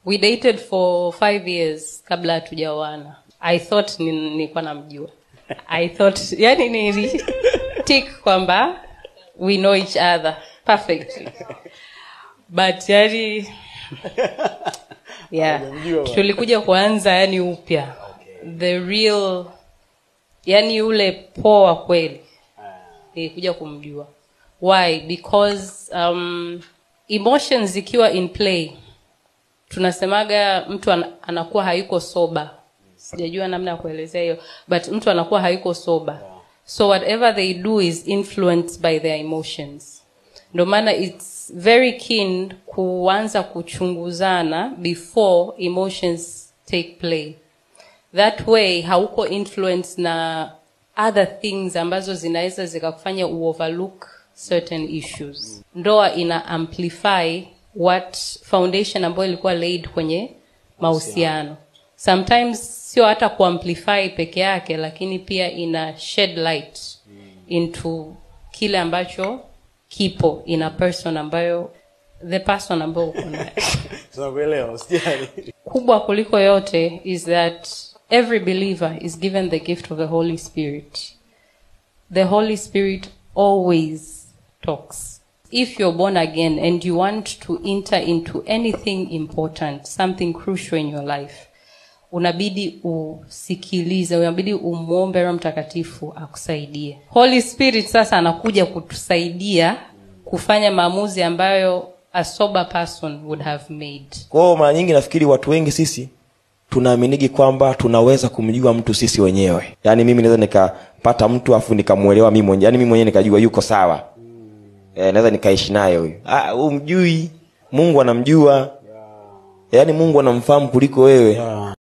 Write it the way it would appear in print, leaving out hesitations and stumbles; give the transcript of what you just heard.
We dated for 5 years kabla hatujaoana. I thought nilikuwa namjua. I thought, yani, nili tick kwamba we know each other perfectly, but yani, yeah, Hujamjua bwana. Tulikuja kuanza yani upya, the real, yani yule poa kweli nilikuja kumjua. Why? Because emotions zikiwa in play, tunasemaga mtu anakuwa hayuko sober. Sijajua namna ya kuelezea hiyo, but mtu anakuwa hayuko sober, so whatever they do is influenced by their emotions. Ndo maana it's very keen kuanza kuchunguzana before emotions take play. That way hauko influence na other things ambazo zinaweza zikakufanya uoverlook certain issues. Ndoa ina amplify what foundation ambayo ilikuwa laid kwenye mahusiano. Sometimes sio hata kuamplify peke yake, lakini pia ina shed light into kile ambacho kipo in a person ambayo, the person ambayo uko naye. Tunakuelewa, usijali. Kubwa kuliko yote is that every believer is given the gift of the Holy Spirit. The Holy Spirit always talks. If you're born again and you want to enter into anything important, something crucial in your life, unabidi usikilize, unabidi umwombe Roho Mtakatifu akusaidie. Holy Spirit sasa anakuja kutusaidia kufanya maamuzi ambayo a sober person would have made. Kwa hiyo mara nyingi nafikiri watu wengi sisi tunaaminigi kwamba tunaweza kumjua mtu sisi wenyewe. Yaani mimi naweza nikapata mtu afu nikamuelewa mimi mwenyewe, yaani mimi mwenyewe nikajua yuko sawa, naweza nikaishi naye huyu. Ah, humjui. Mungu anamjua, yaani Mungu anamfahamu kuliko wewe. Yeah.